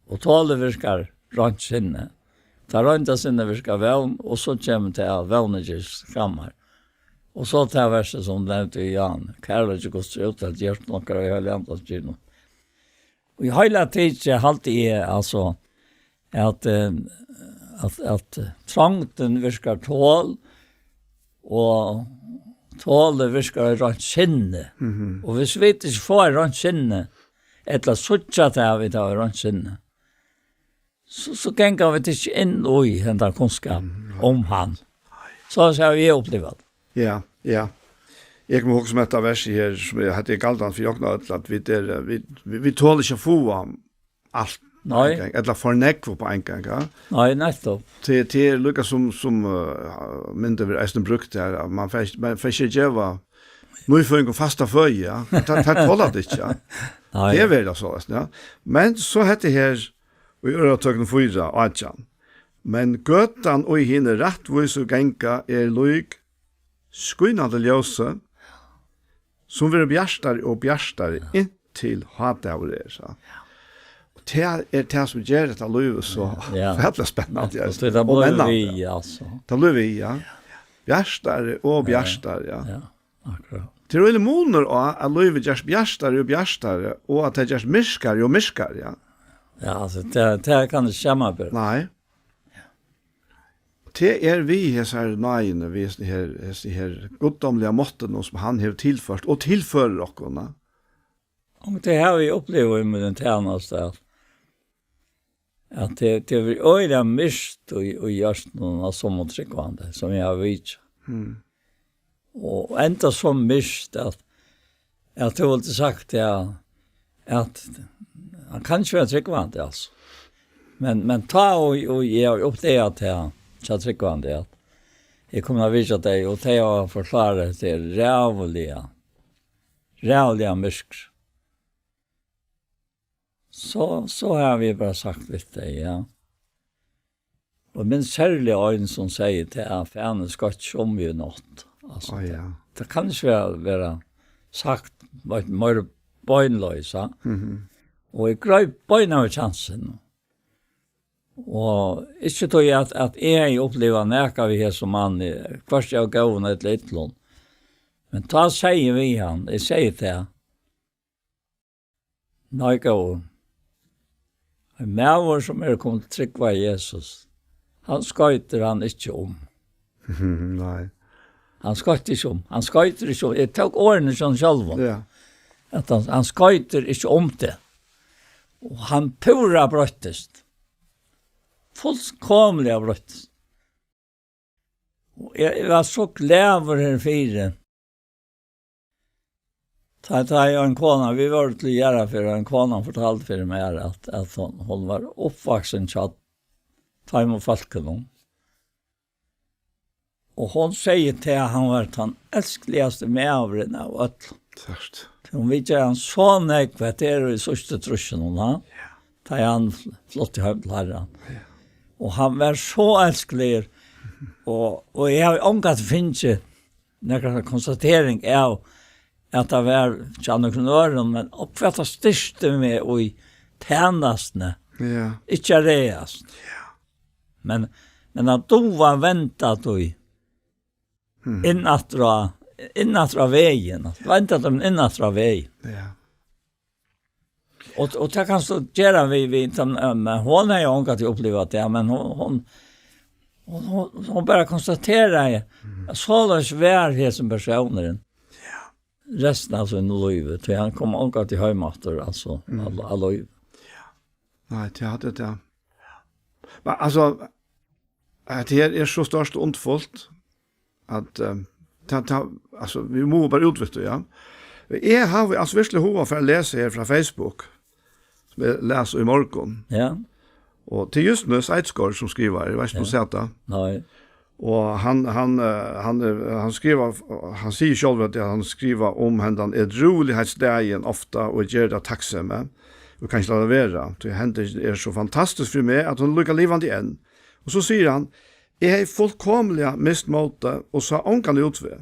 Og tolið virkar reint sinni. Tað reinda sinnið virkar vón, og so kemur tað, at vónin ger skammar. Og so tað versið, sum nevnt í Jan: Kærleiki Guds er úttalt í hjørtum okkara, í Heilaga Andans givnum. Og í heila tikið haldi eg, altso, at, eh, at, at trongdin virkar tol, og tolið virkar reint sinni. Mhm. Og viss vit ikki fáa reint sinni, ella síggja tað, at vit hava reint sinni, so, so ganga vit ikki inn í hendan kunnskap, mm, um hann. So, so havi eg upplivað. Ja, ja. Eg má hugsa um hetta versið her, sum er, hetta er galdandi fyri okkum øll, at vit er, vit, vit, vit tola ikki at fáa alt, nei, á ein gang, ella for nógv upp á ein gang, ja. Nei, nettupp. Tað, tað er líka sum, sum, eh, myndin verður eisini brúkt her, at man fær, man fær ikki geva nýføðingum fasta føði, ja. Tað, tað tola tey ikki, ja. Nei. Tað verður so, ja. Men so hetta her, í Orðatók fýra átjan. Men gøtan, ið hinir rættvísu ganga, er lík skínandi ljósi, sum verður bjartari og bjartari, ja, inntil hádagur er, so. Og tað er tað, sum ger hetta lívið so, ja, fræðiliga spennandi, og tað, og blívur mennandi, við, altso. Tað blívur við, ja. Bjartari og, ja, bjartari, ja. Ja, akkurát. Tað er øgiligur munur á at lívið gerst bjartari og bjartari, og at tað gerst myrkari og myrkari, ja. Ja, altso, tað, tað kann ikki samanberast. Nei. Tað er við hesari náðini, við hesum her, hesum her guddómliga máttinum, sum hann hevur tilført og tilførir okkum, ja. Og tað havi eg upplivað í mínum tænastu, at, at tað, tað er øgiliga myrkt í, í hjørtunum á summum trúgvandi, sum eg havi vitjað. Mm. Og enntá so myrkt, at, at tú vildi sagt, ja, at hann kann ikki vera trúgvandi, altso. Men, men tá og, og eg havi uppdagað tað, hjá trúgvandi, at eg kom at vitja tey, og tey hava forklárað, at tað er ræðuliga, ræðuliga myrkt. So, so havi eg bara sagt við tey, ja. Og eg minnist serliga ein, sum segði, tað er, at fanin skoytti seg um meg í nátt. Altso, á, ja, tað, tað kann ikki vera, vera sagt meir, meir beinleiðis, ja. Mhm. Og eg greip beinanvegin kjansin. Og ikki tí at, at eg hevði upplivað nakað við hesum manni, hvørki av góðum ella illum. Men tá segði eg við hann, eg segði tað: Nei, góði. Ein maður, sum er komin til trúgv á Jesus, hann skoytir hann ikki um. Nei. Hann skoytir ikki um. Hann skoytir ikki um. Eg tók orðini hjá honum sjálvum. Ja. At hann, hann skoytir ikki um teg. Og hann púra broyttist. Fullkomiliga broyttist. Og eg, eg var so glaður herfyri. Tá, tá er ein kona, vit vóru til jarðarferð, og ein kona fortaldi fyri mær, at, at hon, hon var uppvaksin hjá teimum fólkunum. Og hon segði til, at hann var tann elskligasti maðurin av øllum. Tørt. Hon vitjaði hann so nógv, at tað er í síðstu trýssunum, ha? Ja. Tá hann fl-, flutti heim til Harran. Ja. Og hann var so elskligur, og, og eg havi ongantíð fingið nakra konstatering av, at tað var hjá nøkrum øðrum, men og hvat tað styrkti meg í tænastuni. Ja. Ikki at ræðast. Ja. Men, men at duga at venda tí Mm. inn aftur á, inn aftur á vegin. Venda tí inn aftur á vegin. Ja. Og, og tað kanst tú gera við, við, som, eh, men hon hevur jo ongantíð upplivað tað, men hon, hon, hon, hon, hon bara konstaterar, Mm. at soleiðis var hesin persónurin. Ja. Restina av sínum lívi, tí hann kom ongantíð heim aftur, altso, Mm. av, av lív. Ja. Nei, tað hevði tað. Men, altso, at her er so stórt og undurfult, at, eh, ta, ta, altso, vit mugu bara útvista, ja. Eg havi, altso, veruliga hug at fara at lesa her frá Facebook, sum eg las í morgun. Ja. Og tað er Justine Eidskov, sum skrivar, eg veit ikki, um tú Ja. sært tað. Nei. Og hann, hann, eh, hann, eh, hann skrivar, hann sigur sjálvur, at hann skrivar um hendan edrueligheitsdagin ofta og ger tað av takksemi. Og kann ikki lata vera, tí hendingin er so fantastisk fyri meg, at hon er líka livandi enn. Og so sigur hann, Eg hevði fullkomiliga mist mótið og sá ongan útveg.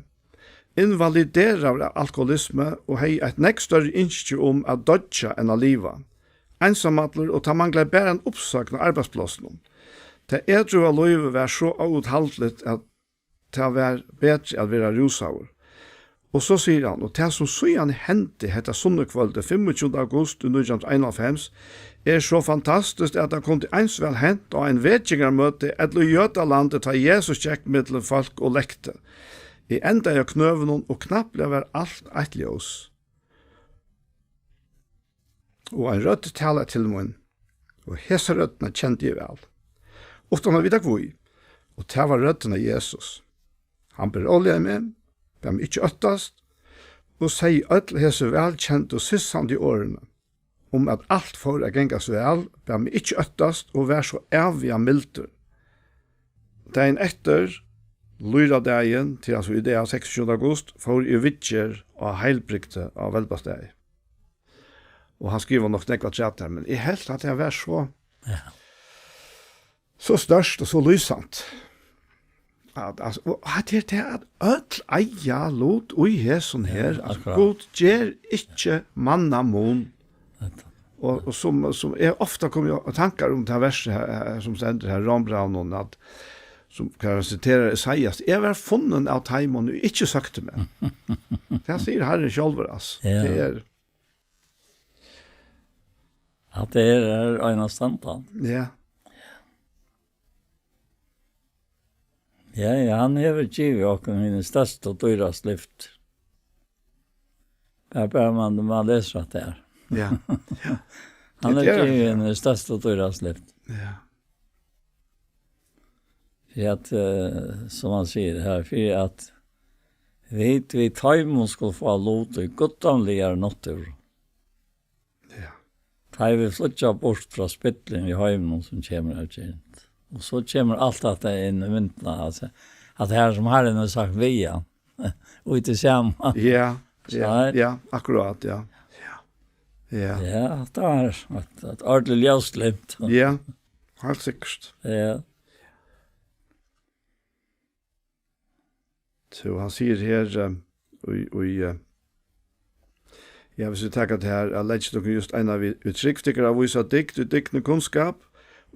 Invalideraður av alkoholismu og hevði eitt nógv størri ynski um at doyggja enn at liva. Einsamallur, og tað manglaði bara ein uppsøgn á arbeiðsplássinum. Tað edrúa lívið var so óúthaldiligt, at tað var betri at vera rúsaður. Og so sigur hann, og tað sum síðan hendi hetta sunnukvøldið fimmogtjúgunda august í nítjan hundrað og einoghálvfems, er so fantastiskt, at tað kundi eins væl hent á ein vekjingarmøti ella í Jødalandi, tá Jesus gekk millum fólk og lekti. Eg endaði á knøunum, og knappliga var alt eitt ljós. Og ein rødd talaði til mín, og hesa røddina kendi eg væl, uttan at vita hví, og tað var røddin av Jesus. Hann beroligaði meg, bað meg ikki óttast, og segði øll hesi vælkendu sissandi orðini, um at alt fór at gangast væl, bað meg ikki óttast og var so æviga mildur. Dagin eftir, lýradagin, til, altso, í dag, seksogtjúgunda august, fór eg í viðgerð á Heilbrigdi á Velbastað. Og hann skrivar nokk nógv afturat har, men eg helt, at tað var so, Ja. so stórt og so lýsandi. At, altso, og at tað er tað, at øll eiga lut í hesum Ja, her, altso, akkurát. Gud ger ikki mannamun. Hetta. Og, og sum, sum eg ofta komi á tankar um tað versið her, her, sum stendur her, Rómbrævinum, at, sum, hvar hann siterar Esaias, Eg var funnin av teimum, ið ikki søktu meg. Tað sigur Harrin sjálvur, altso. Ja. Tað er Hatta er, er einastandandi. Ja. Ja, ja, hann hevur givið okkum hini størstu og dýrastu lyftir. Bara, bara man, man lesur hatta her. Ja. Ja. Hann Tað hevur er givið hann, ja. hini størstu og dýrastu lyftir. Ja. Fyri at, eh, sum hann sigur her, fyri at vit við teimum skulu fáa lut í guddómligari náttúru. Ja. Tá ið vit flýggja burt frá spillinum í heiminum sum kemur av girnd. Og so kemur alt hatta inn í myndina, altso, at tað her sum Harrin hevur sagt við hann, og í tí sama. Ja, ja, Skilur? ja, akkurát, ja. Ja. Ja, tað er eitt, eitt ordiligt ljósglimt. Ja, heilt sikkurt. Ja. So hann sigur her, eh, í, í, eh, ja, hvis vit taka tað her, at leggja tykkum júst eina við, við trúgv tykkara vísa dygd í dygnum kunnskap,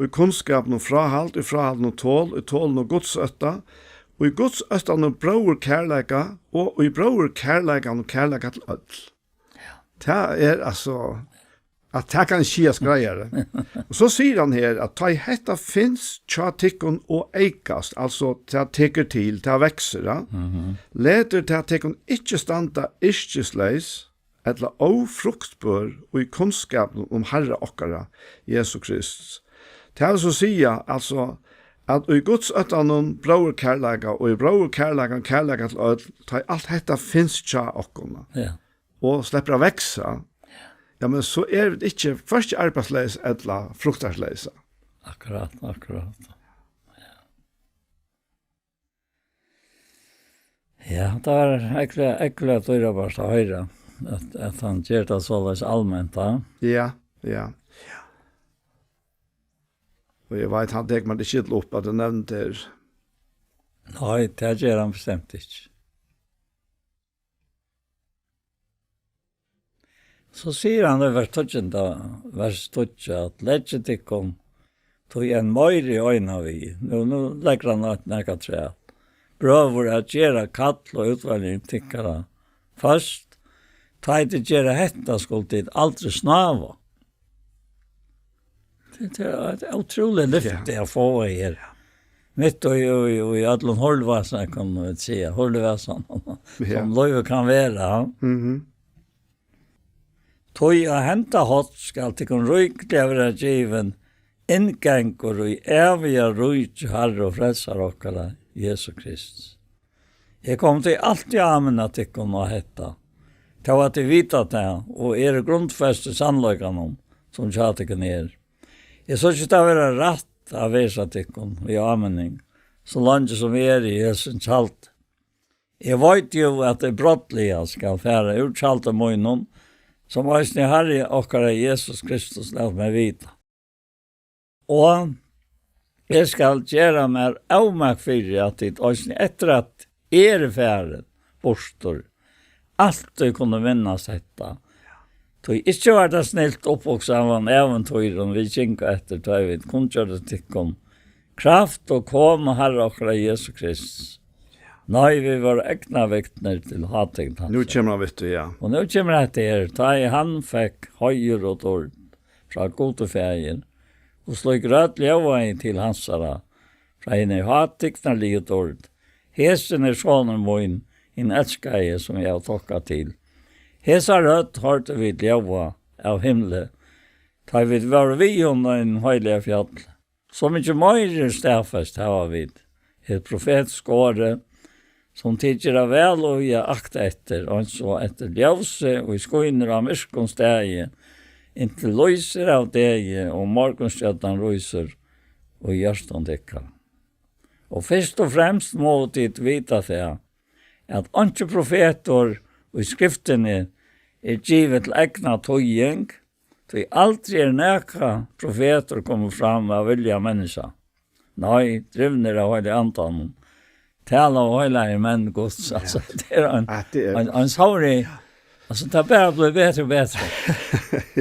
í kunnskapinum fráhald, í fráhaldinum tol, í tolinum gudsótta, í gudsóttanum bróðurkærleika, og í bróðurkærleikanum kærleika til øll. Ja. Tað er, altso, at tað kann ikki sigast greiðari. Og so sigur hann her, at tá ið hetta finst hjá tykkum og eykast, altso, tað tekur til, tað veksur, ja, Mhm. letur tað tykkum ikki standa yrkisleys ella ófruktbør í kunnskapinum um Harra okkara, Jesu Krists. Tað vil so siga, altso, at í gudsóttanum bróðurkærleika, og í bróðurkærleikan kærleika til øll, tá ið alt hetta finst hjá okkum. Ja. og sleppur at vaksa, ja, men so eru vit ikki hvørki arbeiðsleys ella fruktarleys. Akkurát, akkurát. Ja, tað er ógvuliga, ógvuliga dýrabært at hoyra, at, at hann ger tað soleiðis alment, ja. Ja, ja. Og eg veit, hann tekur mær ikki illa upp, at eg nevni tað her. Nei, tað ger hann bestemt ikki. So sigur hann í vers tíggjunda, vers tíggju, at leggið tykkum tí enn meiri eina við. Nú, nú leggur hann eitt nakað afturat. Brøður, at gera kall og útvaljing tykkara først. Tá ið tit gera hetta, skulu tit aldri snáva. Tað, tað er eitt ótrúligt lyfti at fáa her. Mitt í, í, í øllum hurlivasanum, kann man vel siga. Hurlivasanum, ja, sum lívið kann vera. Mhm. Tí á henda hátt skal tykkum ríkliga vera givin inngangur í æviga ríki Harra og Frelsara okkara, Jesu Krists. Eg komi tí altíð at áminna tykkum á hetta, tó at tit vita tað, og eru grundfest í sannleikanum, sum hjá tykkum er. Eg síggi tað vera rætt at vísa tykkum við áminning, so leingi sum eg eri í hesum tjaldi. Eg veit jú, at eg brádliga skal fara úr tjaldi mínum, sum eisini Harri okkara Jesus Kristus læt meg vita. Og eg skal gera mær ómak fyri, at tit eisini eftir at eg eri farin burtur, altíð kunnu minnast hetta. Tí ikki var tað snilt upphugsað av einum ævintýrum, vit gingu eftir, tá ið vit kunngjørdu tykkum kraft og komu Harra okkara Jesu Krists. Nei, vit vóru eygna vitnir til hátign hansara. Nú kemur hann við tí, ja. Og nú kemur hetta her, tá ið hann fekk heiður og dýrd frá Gudi Faðir, og slík rødd ljóðaði til hansara frá hinari hátignarligu dýrd: Hesin er sonur mín, hin elskaði, sum eg havi tokka til. Hesa rødd hoyrdu vit ljóða av himli, tá ið vit vóru við honum á hinum heilaga fjalli. So mikið meiri staðfest hava vit hitt profetiska orðið, sum tit gera væl í at akta eftir, eins og eftir ljósi, ið skínur á myrkum staði, inntil lýsir av degi og morgunstjørnan rísur í hjørtum tykkara. Og fyrst og fremst mugu tit vita tað, at einki profetur í skriftini er givið til egna týðing, tí aldri er nakar profetur komin fram av vilja menniskja. Nei, drivnir av Heilaga Andanum, tala av heilagir menn Guds. Ja. Altso, tað er ein, at tað er ein, ein sárlig, altso, tað bara blívur betri og betri.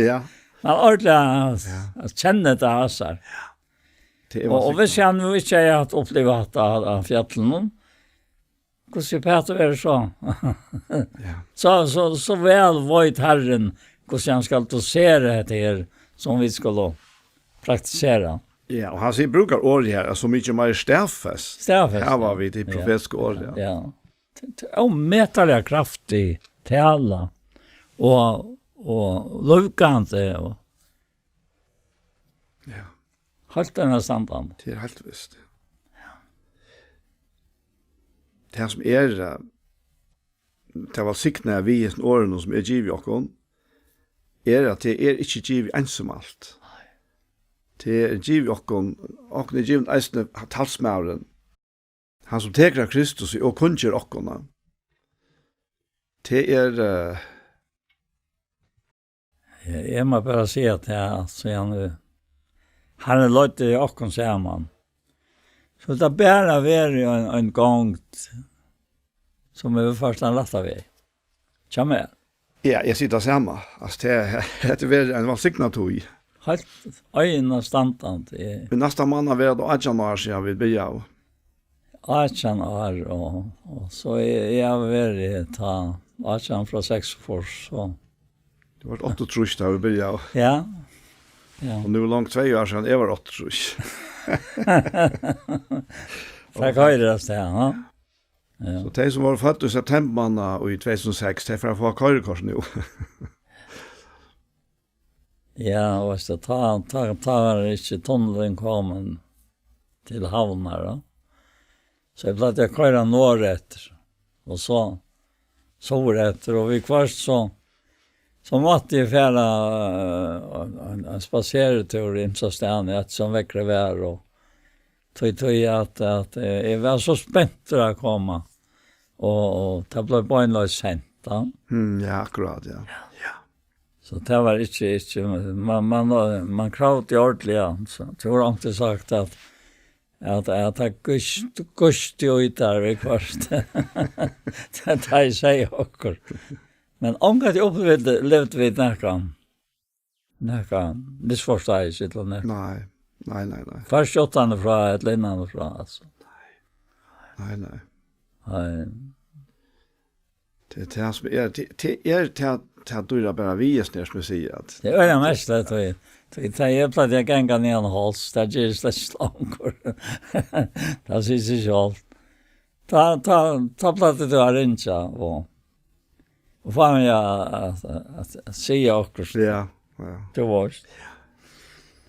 Ja. Men ordiliga, ja, at kenna tað, altso. Ja. Tað er og, og viss hann nú ikki hevði havt upplivað hatta á, á fjallinum, hvussu er Pætur verið so? Ja. So, so, so væl veit Harrin, hvussu hann skal dosera hetta her, sum vit skulu praktisera. Ja, og hann sigur, brúkar orðið her, at so mikið meir staðfest. Staðfest, hava, ja, vit í, ja, profetiska orðið, ja. Ja. T-, t-, ómetaliga kraftig tala og, og lívgandi og, ja, heilt enn standandi. Tað er heilt vist. Ja. Tað sum er, eh, tað vælsignaða við hesum orðunum sum er givið okkum, er, at tað er ikki givið einsamalt. Nei. Tað er givið okkum, okkum er givin eisini talsmaðurin, hann sum tekur av Kristusi og kunngerð okkum. Tað er, eh, Ja, eg má bara siga tað, at síðan, eh, hann er leiddur okkum saman, so tað bara verið ein, ein gongd, sum hevur ført hann rætta veg. Hjá mær. Ja, eg sigi tað sama. Altso, tað, hetta er verið ein vælsignað tíð. Heilt einastandandi. Í næsta mánað verða tað átjan ár síðan vit byrjaðu. Átjan ár, og, og so eg, eg havi verið her tá átjan frá seksogfýrs, so. Tú vart áttaogtrýss tá vit byrjaðu. Ja. Ja. Og nú er longu tvey ár síðan eg var áttaogtrýss. Fekk hoyra tað, ha? Ja. So tey sum vóru fødd í september mánað í tvey túsund og seks, tey fara at fáa koyrikort nú. Ja, og veitst tú, tá, tá, tá var ikki tunnilin komin til Havnar, tá. So eg plagdi at koyra norðureftir, og so suðureftir, og viðhvørt so So mátti eg fara, eh, ein, ein spaseritúr ymsastaðni, eftir sum veðrið var, og tí, tí at, at, eh, eg var so spentur at koma, og, og tað bleiv beinleiðis sent, tá. Mm, ja, akkurát, ja. Ja. So tað var ikki, ikki, man, man, man kravdi ordiliga, so tað var onkuntíð sagt at, at, at tað gust-, gusti í tær viðhvørt. Tað, tað eg segði okkurt. Men ongantíð upplivdu, livdu vit nakað, nakað misforståelse ella nakað. Nei, nei, nei, nei. Fyrst uttan frá, ella innan frá, altso. Nei, nei. Nei. Tað er tað sum er, tað, tað er tað, tað dýra bara við, sum eg sigi, at tað er øgiliga merkiligt, tí, tí tá eg plagdi at ganga niðan á háls, tað ger eg slett ikki longur. Tað sigur seg sjálvt. Tá, tá, tá plagdi tú at ringja, og, og fáa meg at, at, at, at siga okkurt. Ja, ja. Tú veitst.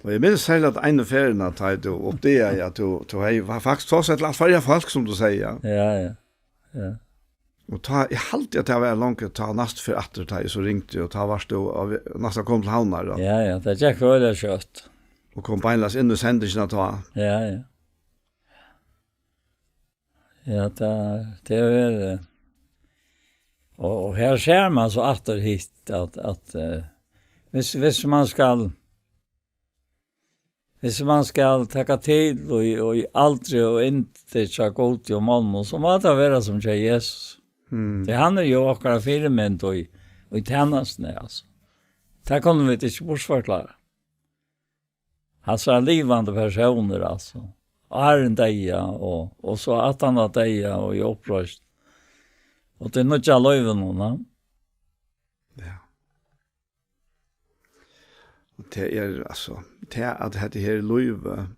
Og eg minnist serliga eina ferðina, tá tú uppdagaði, at tú, tú hevði fa-, faktiskt tosað til alt Føroya fólk, sum tú segði, ja. Ja, ja. Ja. Og tá, eg haldi, at tað var longu, tá næstu ferð aftur, tá eg so ringdi, og tá varst tú á ve-, næstan komin til Havnar, ja. Ja, ja, tað gekk øgiliga skjótt. Og kom beinleiðis inn í sendingina tá. Ja, ja. Ja, tað, tað er, eh, og, og her sær man so aftur hitt, at, at, eh, hvis, hvis man skal, hvis man skal taka til í, í aldri og yndi hjá Gudi og monnum, so má tað vera sum hjá Jesus. Mm. Tí hann er jú okkara fyrimynd í, í tænastuni, altso. Tað kunnu vit ikki burturforklára. Hansara livandi persónur, altso. Áðrenn deyða, og, og so aftan á deyða og í uppreisn. Og tí nýggja lívinum, ja. Ja. Og tað er, altso, tað at hetta her lívið,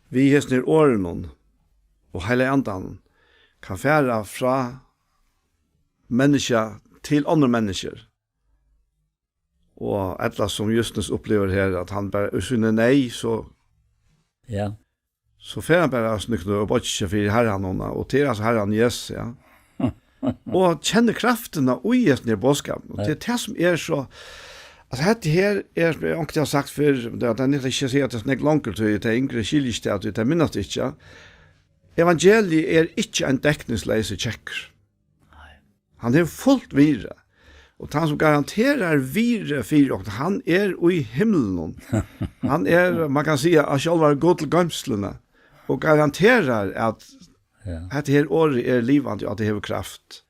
við hesum her orðunum og Heilaga Andanum, kann fara frá menniskja til onnur menniskju. Og ella sum Justus upplivir her, at hann bara í síni neyð, so, ja, so fer hann bara at snúgva og boyggja seg fyri Harranum, og til, altso, Harran Jesus, ja. Og kennir kraftina í hesum her boðskapinum. Og tað er tað sum er so, altso, hetta her er, sum eg onkuntíð havi sagt fyrr, tað er, tað er ikki at siga, at tað er so nógv longur, tí tey yngru skilja ikki tað, tí tey minnast ikki. Evangeliið er ikki ein dekningsleysur kekkur. Nei. Hann hevur fult virði. Og tann sum garanterar virði fyri okkum, hann er í himlinum. Hann er, man kann siga, av sjálvari Gud til goymsluna. Og garanterar at, ja, hetta her orðið er livandi og at tað hevur kraft.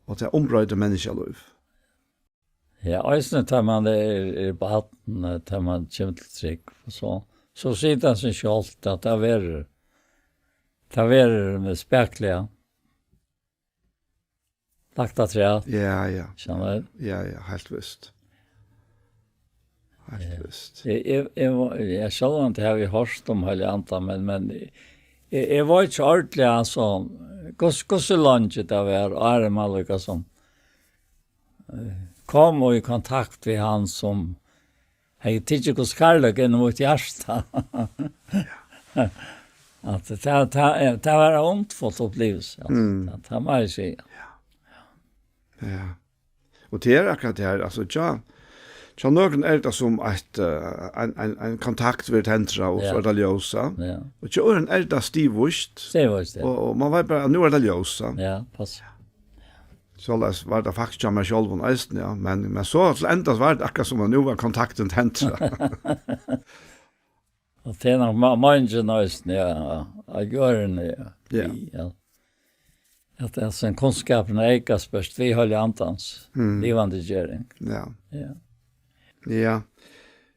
Og at tað umbroytir menniskjalív. Ja, eisini tá man er, er barn, tá man kemur til trúgv, og so, so sigur tað seg sjálvt at tað verður, tað verður spakuliga lagt afturat. Ja, ja. Skilur tú? Ja, ja, heilt vist. Heilt, ja, vist. Eg, eg, eg, var- ja, sjálvandi havi eg hoyrt um Heilaga Andan, men, men eg, eg var ikki ordiliga, altso, hvussu, hvussu leingi tað var, áðrenn man líkasum, eh, kom í kontakt við hann sum hevði tikið hvussu kærleika inn í mítt hjarta. At tað, tað, tað var ein undurfull uppliving, altso. Mm. Tað, tað má eg siga. Ja. Og tað er akkurát tað her, altso, tja, tja, nøkrum er tað sum eitt, eh, ein, ein, ein kontakt verður tendrað og, ja, so er tað ljós, ja. Ja. Og tja, øðrum er tað stigvíst. Stigvíst, ja. Og, og man veit bara, at nú er tað ljós, ja. Ja, pass. Soleiðis var tað faktiskt hjá mær sjálvum eisini, ja. Men, men so til endas var tað akkurát sum at nú var kontaktin tendrað. Og tað er nokk ma-, meiningin eisini, ja, á jørðini, ja. Ja. Ja. At tað er sum kunnskapurin eykast bert við Heilaga Andans, mm, livandi gering. Ja. Ja. Ja.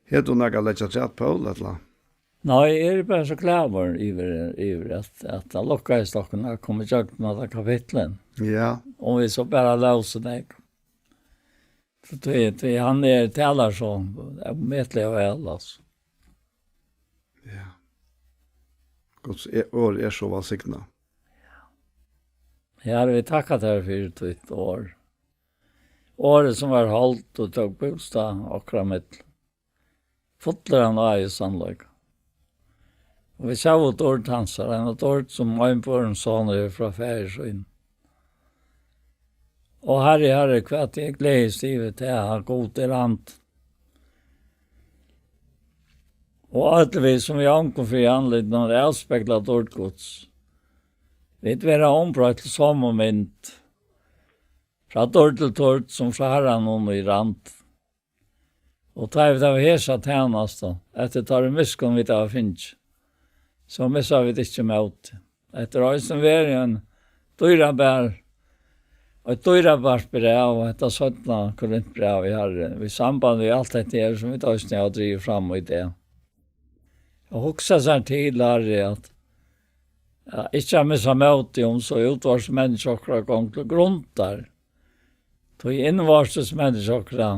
Hevur tú nakað at leggja afturat, Poul, ella? Nei, eg eri bara so glaður yvir, yvir at, at tað lukkaðist okkum at koma ígjøgnum hetta kapitlið. Ja. Og vit so bara lósu tað. So tí, tí hann er, talar so ómetaliga væl, altso. Ja. Guds e-, orð er so vælsignað. Herre, vit takka tær fyri títt orð. Orðið sum var hold og tók bústað okkara millum. Fullur av náði og sannleika. Og vit sóu dýrd hansara, eina dýrd sum einborin sonur hevur frá faðir sínum. Og Harri, Harri, hvat eg gleðist yvir, tað er, at Gud er andi. Og øll vit, sum við ongum fyri andlitinum, avspegla dýrd Guds. Vit verða umbroytt til somu mynd, frá dýrd til dýrd, sum frá Harranum í rand. Og tá vit hava hesa tænastu, eftir teirri miskunn vit hava fingið, so missa vit ikki mótið. Hetta er eisini verið ein dýrabar, eitt dýrabart bræv, hetta seinna Korintbræv í Harranum, í samband við alt hetta her, sum vit eisini hava drigið fram í dag. Og hugsa sær til, Harri, at, ja, ikki at missa mótið, um so útvortis menniskja okkara gongur til grundar. Tí innvortis menniskja okkara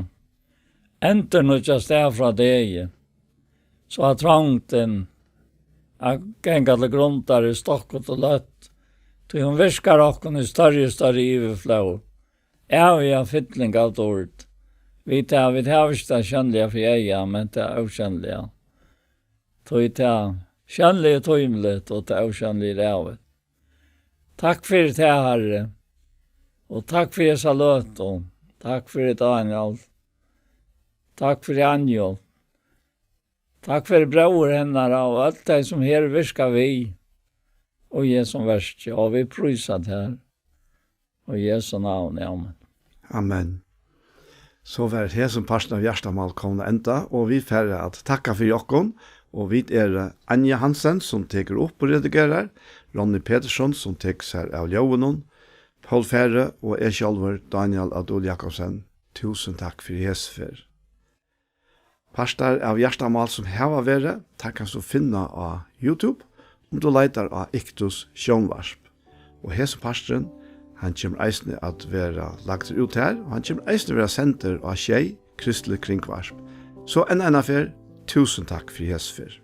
endurnýggjast dag frá degi, so at trongdin at ganga til grundar er stokkut og løtt, tí hon virkar okkum í størri og størri yvirflóð, æviga fylling av dýrd, við tað, vit hava ikki tað sjónliga fyri eyga, men tað ósjónliga. Tí tað sjónliga er tímiligt, og tað ósjónliga er ævigt. Takk fyri tað, Harri. Og takk fyri hesa løtu. Takk fyri Dánjal. Takk fyri Anju. Takk fyri bróður hennara og øll tey, sum her virka við í hesum verki, og vit prísa tær. Og í Jesu navni, amen. Amen. So var hesin parturin av Hjartamál komin at enda, og vit fara at takka fyri okkum, og vit eru Anja Hansen, sum tekur upp og redigerar, Ronny Petersson, sum tekur sær av ljóðinum, Poul Færø og eg sjálvur, Dánjal Adol Jakobsen. Túsund takk fyri hesa ferð. Partar av Hjartamál, sum hava verið, tað kanst tú finna á YouTube, um tú leitar á Iktus Sjónvarp. Og hesin parturin, hann kemur eisini at vera lagdur út har, og hann kemur eisini at vera sendur á Sjey, Kristiligt Kringvarp. So enn eina ferð, túsund takk fyri hesa ferð.